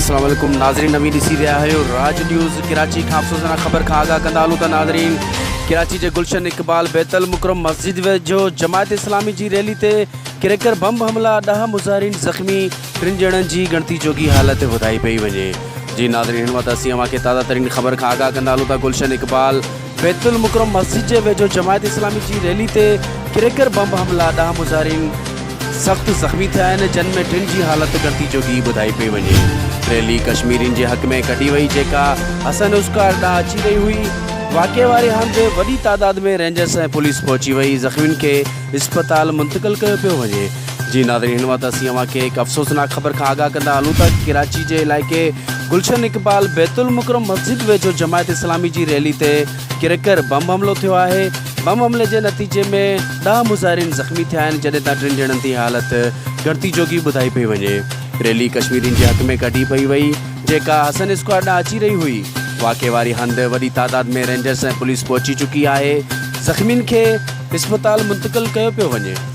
السلام عليڪم ناظرين اوهين ڏسي رهيا آهيو راج نيوز ڪراچي کان افسوسناڪ خبر کان آگاهه ڪندا هلون ته ناظرين ڪراچي جي گلشن اقبال بيت المڪرم مسجد ويجهو جماعت اسلامي جي ريلي تي ڪريڪر بم حملا ڏهه مظاهرين زخمي ٽن ڄڻن جي ڳڻتي جوڳي حالت ٻڌائي پئي وڃي. جي ناظرين هن وقت اسين اوهان کي تازه ترين خبر کان آگاهه ڪندا هلون ته گلشن اقبال بيت المڪرم مسجد جي ويجهو جماعت اسلامي جي ريلي تي ڪريڪر بمب حملا ڏهه مظاهرين سخت زخمي ٿيا آهن جن ۾ ٽن جي حالت ڳڻتي جوڳي ٻڌائي پئي وڃي. ريلي ڪشميرين جي حق ۾ ڪڍي وئي جيڪا حسن اسڪوائر ڏانهن اچي رهي هئي. واقعي واري هنڌ وڏي تعداد ۾ رينجرز ۽ پوليس پهچي وئي زخمين کي اسپتال منتقل ڪيو پيو وڃي. جي ناظرين هن وقت اسين اوهان کي هڪ افسوسناڪ خبر کان آگاهه ڪندا هلون ته ڪراچي جي علائقي گلشن اقبال بيت المڪرم مسجد ويجهو جماعت اسلامي جي ريلي تي ڪريڪر بم حملو ٿيو آهي بم حملي جي نتيجي ۾ ڏهه مظاهرين زخمي ٿيا آهن جڏهن ته ٽن ڄڻن تي حالت ڳڻتي جوڳي ٻڌائي پئي وڃي ريلي ڪشميرين جي حق ۾ ڪڍي پئي وئي جيڪا حسن اسڪواڊ ڏانهن اچي رهي هئي. واقعي واري هنڌ وڏي تعداد ۾ رينجرز ۽ پوليس پهچي چڪي آهي. زخمين کي اسپتال منتقل ڪيو پيو وڃي.